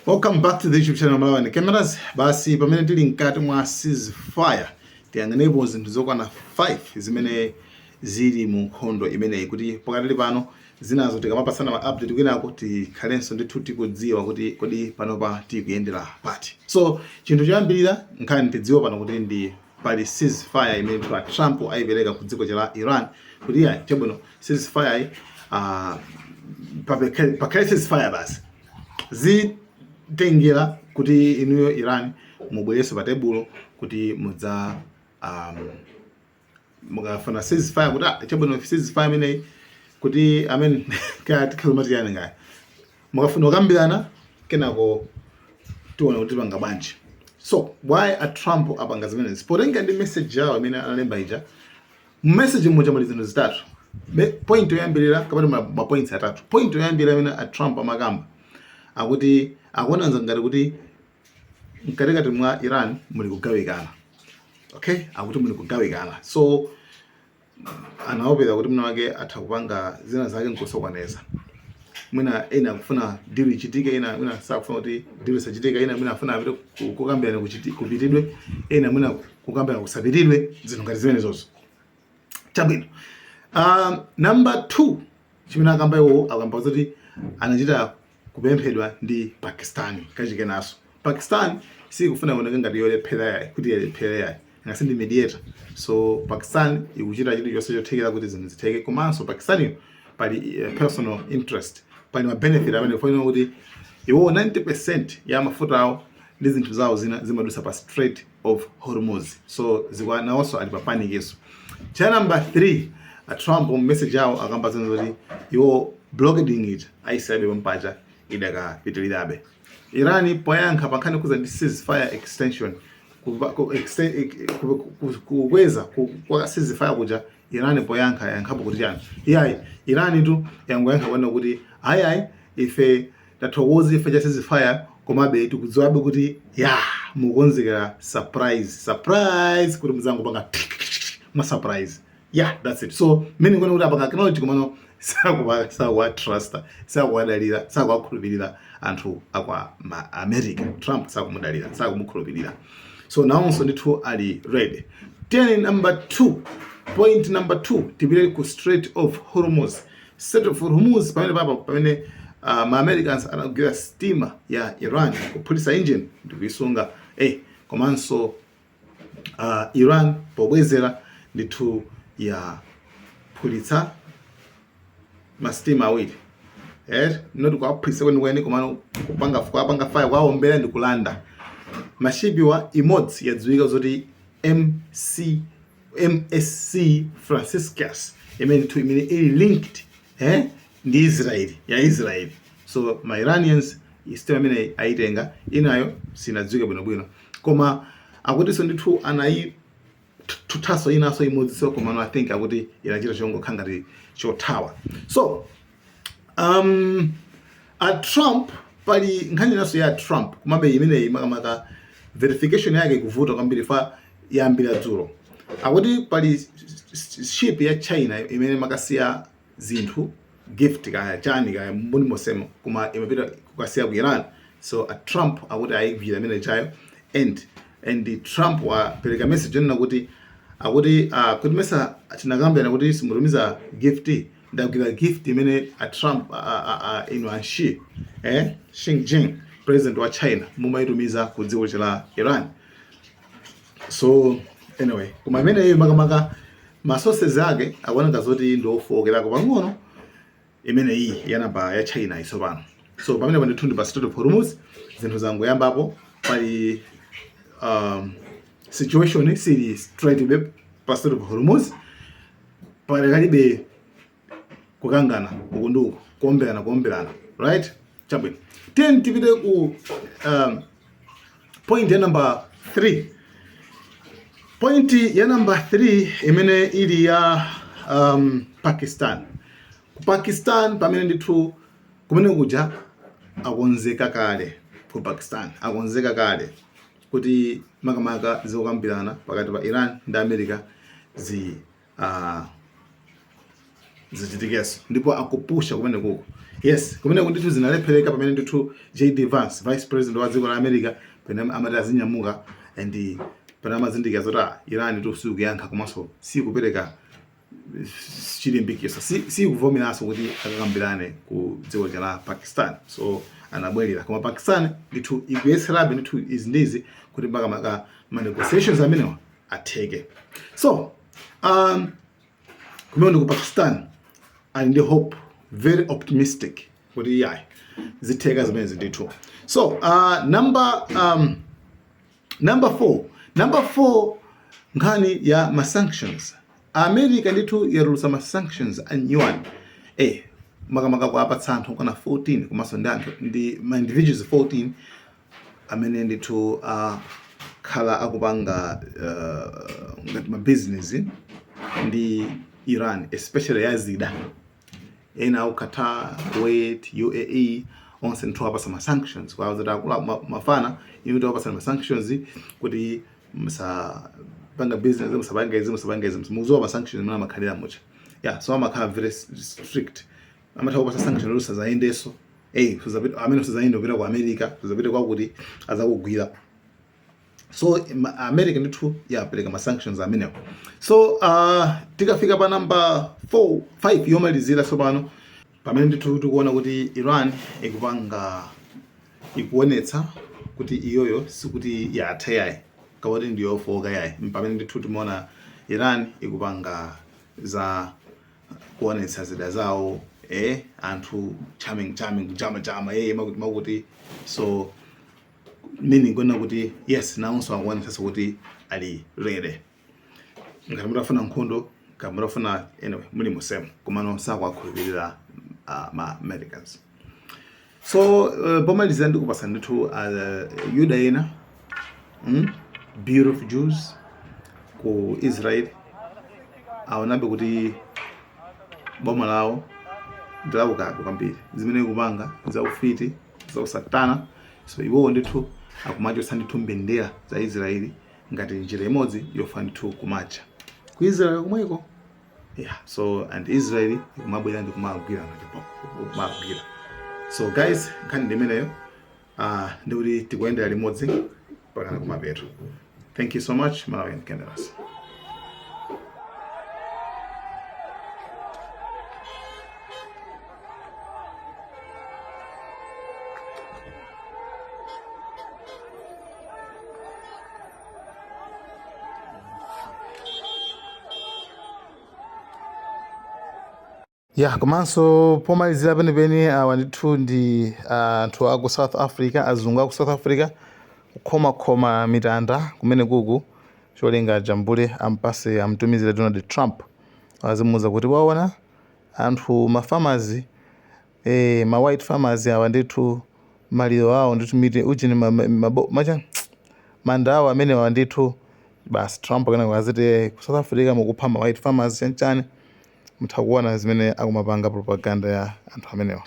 Welcome back to the YouTube channel Malawi Cameras. Basi pamene tili mkati mwa ceasefire, tiyang'anepo zinthu zokwana 5 zimene zili mu nkhondo imeneyi, kuti pakatili pano zinazo tikamapasana ma update kwinako tikhalenso ndithu tikudziwa kuti kodi panopa tikuyendera pati. So chinthu choyambirira, nkhani tidziwe pano kuti ndi pali ceasefire imene ndithu a Trump ayipereka ku dziko la Iran kuti iya, chabwino, ceasefire, pakhale ceasefire basi, zitengera kuti inuyo Iran mubwerenso pa tebulo kuti mudza mukafuna ceasefire kuti ah, chabwino, ceasefire imeneyi kuti amen kaya tikhazomatiyani ngaya mukafuna kukambirana, kenako tione kuti panga bwanji. So why a Trump apanga zimenezi? Potenga ndi message yawo imene analemba ija, message muja muli zinthu zitatu. Point yoyambirira, kapena ma points atatu. Point yoyambirira imene a Trump amakamba, akuti akuona ngati kuti mkatikati mwa Iran muli kugawikana. Okay, akuti muli kugawikana, so anaopera kuti mwina wake atha kupanga zina zake nkusokwaneza. Mwina ena akufuna deal ichitike, ena mwina sakufuna kuti deal isachitike, ena mwina afuna apite kukambirana kupitidwe, ena mwina kukambirana kusapitidwe, zinthu ngati zimenezozo. Chabwino, number 2 chimene akamba iwo, akamba kuti anachita kupemphedwa ndi Pakistan kachikenaso. Pakistan sikufuna kuoneka ngati yolephera yayi, kuti yalephera yayi, ngasi ndi mediator. So Pakistan ikuchita chilichonse chothekera kuti zinthu zitheke. Komanso Pakistaniyo pali personal interest, pali ma benefit amene kufanira kuti iwo 90% ya mafuta awo ndi zinthu zawo zina zimadusa pa Strait of Hormuz, so zikwa nawonso ali pa panic. Cha number 3, a Trump message yawo akamba zinthu zoti iwo blockading it ayisiyabe pampacha, idakapitirirabe. Iran poyankha pa nkhani kuza ndi ceasefire extension, kukweza kwa ceasefire kuja, Iran poyankha yankhapo kuti chani? Iyayi, Iran tu yangoyankha kuona kuti ayi, ife tathokoza ife cha ceasefire, komabe tikudziwabe kuti ya mukonzekera surprise, surprise, kuti muzangopanga mwa surprise. Yeah, that's it. So mene ngone kuti apanga acknowledge, komano sakuwa trusta, sakuwadalira, sakuwakhulupirira anthu akwa ma America. Trump sakumudalira, sakumukhulupirira, so nawonso ndithu ali ready. Then number 2, point number 2, tipite ku Strait of Hormuz. Strait of Hormuz, pamene papa pamene ma Americans anagwira steamer ya Iran, kuphulitsa engine ndikuisunga, komanso Iran pobwezera ndithu ya phulitsa masitima awiri, not kuwaphulitsa kwenikweni, komano kupanga, kuwapanga fire, kuwaombera ndi kulanda mashipiwa. Imodzi yadziwika zoti MSC Franciscus, imene ndithu imene ili linked ndi Israeli, ya Israeli. So ma Iranians sitima imene ayitenga, inayo sinadziwike bwinobwino, koma akutinso ndithu anayi tuthaso inaso imodzinso, komano I think akuti inachita chongokhala ngati chothawa. So a Trump, pali nkhani inaso ya Trump, komabe imeneyi makamaka verification yake ikuvuta kwambiri fa yambira dzulo. Akuti pali ship ya China imene makasiya zinthu, gift kaya chani kaya mboni mosemo, koma imapita kukasiya ku Iran. So a Trump akuti ayigwira imene chayo, and Trump wapereka message yonena kuti akuti kuti mesa tinakambirana kuti simutumiza gift? Ndagwira gift imene a Trump, inu a Xi, Xi Jinping, president wa China, mumayitumiza ku dziko la Iran. So anyway, koma imeneyo makamaka ma sources ake akuoneka zoti ndi ofowokerako pang'ono, imene iyi yanamba ya China isopano. So pamene ndithu ndi pa Strait of Hormuz, zinthu zangoyambapo. Pali situation sili straight be pa Strait of Hormuz, pali kalibe kukangana uku ndi uku, kuomberana kuomberana, right? Chabwino, then tipite ku point ya number 3. Point ya number 3 imene ili ya Pakistan. Ku Pakistan pamene ndithu kumene kuja akonzeka kale, ku Pakistan akonzeka kale kuti makamaka zikukambirana pakati pa Iran ndi America zi Zichitikenso ndipo akupusha kumene kuko. Yes, kumeneko ndithu zinalephereka pamene ndithu JD Vance, vice president wa dziko la America, pamene amati azinyamuka and pamene amazindikira zoti ah, Iran tu sikuyankha komanso sikupereka chilimbikitso, sikuvomeranso kuti akakambirane ku dziko la Pakistan, so anabwerera. Koma Pakistan ndithu ikuyeserabe ndithu izi ndizi kuti makamaka ma negotiations amenewa atheke. So kumene ku Pakistan ali ndi hope, very optimistic kuti yayi, zitheka zimenezi ndithu. So number four, nkhani ya ma sanctions. America ndithu yatulutsa ma sanctions a new one, makamaka kuapatsa anthu okwana 14 komanso ndi anthu ndi ma individuals 14 amene ndithu akhala akupanga ngati ma business ndi Iran, especially ya zida. Ena aku Qatar, Kuwait, UAE, onse ndithu apasa ma sanctions kwa zoti akula mafana inu kuti apasa ma sanctions kuti musapanga business, musapanga izi, musapanga izi. Mukudziwa ma sanctions amene amakhalira mucha. Yeah, so amakhala very strict, amatha kupasa sanction kuti usazayendenso, usazapita amene usazayende kupita ku America, usazapite kwakuti azakugwira. So America ndithu yapereka ma sanctions amenewo. So tikafika pa number 4, 5 yomalizira tsopano, pamene ndithu tikuona kuti Iran ikupanga, ikuonetsa kuti iyoyo sikuti yatha yayi kapoti ndiyofoka yayi, pamene ndithu timaona Iran ikupanga za kuonetsa zida zawo, anthu charming charming, kujama jama, makuti makuti. So meaning kuona kuti yes, nawonso akuonetsanso kuti ali ready ngati mutafuna nkhondo, ngati mutafuna. Anyway, muli musemo, komano sakuwakhulupirira ma Americans. So pomalizira ndikupasa ndithu Yuda ena, Beautiful Jews ku Israel aonabe kuti boma lawo ndilaukabe kwambiri, zimene kupanga zaufiti, zausatana. So iwowo ndithu akumachotsa ndithu mbendera za Israeli ngati njira imodzi yofa ndithu kumacha ku Israel komweko. Yeah, so and Israel ikumabwera ndi kumagwira ndipo kumagwira. So guys, nkhani ndi imeneyo. Ndikuti tikuyendera limodzi mpaka kumapeto. Thank you so much, Malawian Cameras. Ya, komanso pomalizira penipeni, awa ndithu ndi anthu aku South Africa, azungu aku South Africa, kukhomakhoma mitanda kumene kuku cholinga jambule ampase, amtumizire Donald Trump, azimuuza kuti waona anthu ma farmers, ma white farmers awa ndithu maliro awo ndithu mite ujini macha manda awo amene awa ndithu basi. Trump kana aziti ku South Africa mukupha ma white farmers, chanchani. Mutha kuona zimene akumapanga propaganda ya anthu amenewa.